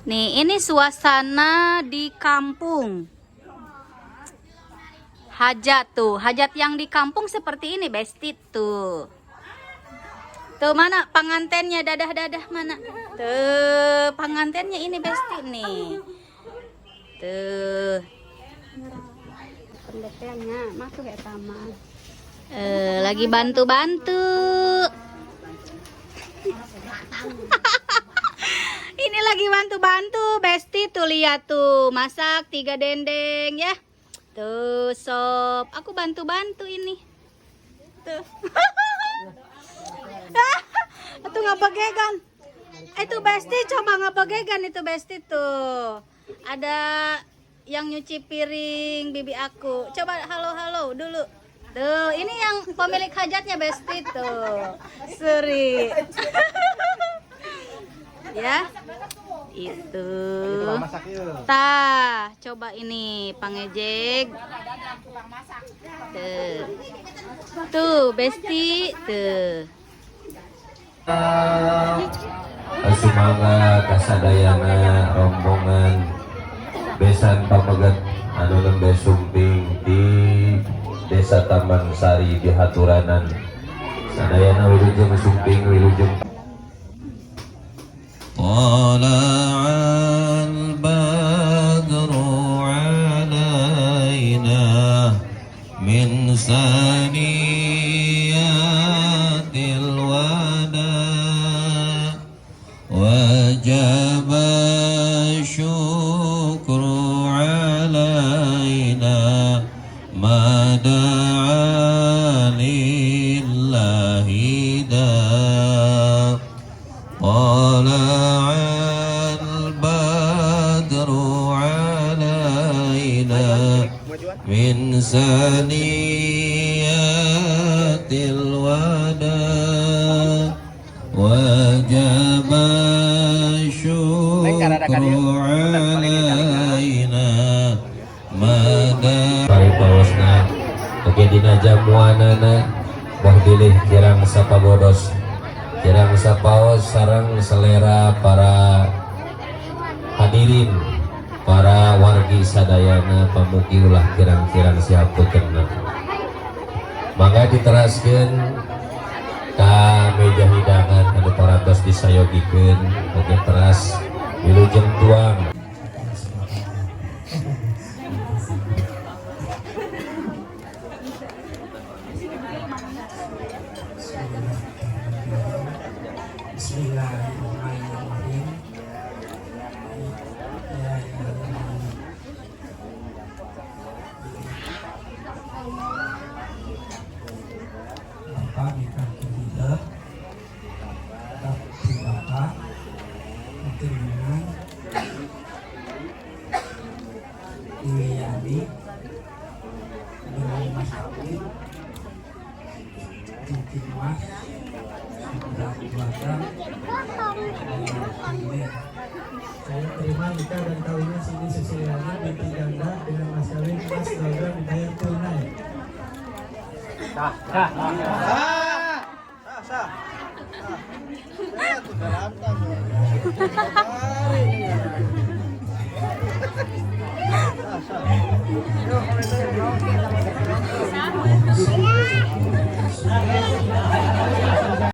Nih, ini suasana di kampung. Hajat tuh, hajat yang di kampung seperti ini, Besti tuh. Tuh mana pangantennya, dadah-dadah mana? Tuh, pangantennya ini Besti nih. Tuh. Lagi bantu-bantu. Ini lagi bantu-bantu, Besti tuh lihat tuh, masak 3 dendeng ya. Tuh sop, aku bantu-bantu ini. Tuh. Itu ngabagegan. Itu Besti coba ngabagegan itu Besti tuh. Ada yang nyuci piring bibi aku. Coba halo-halo dulu. Tuh, ini yang pemilik hajatnya Besti tuh. Suri. Ya. Itu. Tah, coba ini pangejek. Tuh. Tuh, Besti tuh. Sumangga kasadayana rombongan besan pameget anu nembe sumping di Desa Taman Sari di Haturanan. Sadayana wilujeng sumping wilujeng. طلع البدر علينا من ثنيات الوداع وجب الشكر علينا ما دعا لله داع طلع البدر علينا من ثنيات الوداع وجب الشكر علينا ما دعا Paripaosna oge dina jamuanana boh bilih kirang sapabodos kirang sapaos sareng selera para hadirin para wargi sadayana pamugi ulah kirang-kirang sihapuntenna. Mangga diteraskeun ka meja hidangan anu parantos disayogikeun oge teras wilujeng tuang. Bismillahirrahmanirrahim. Ya, ya, Bapak nikah tidak tapi bapak dengan Wiyani dengan mas kawin cincin emas seberat 2 gram. Saya terima nikah dan kawinnya Cindy Susiliana binti Ganda dengan mas kawin emas 2 gram dibayar tunai.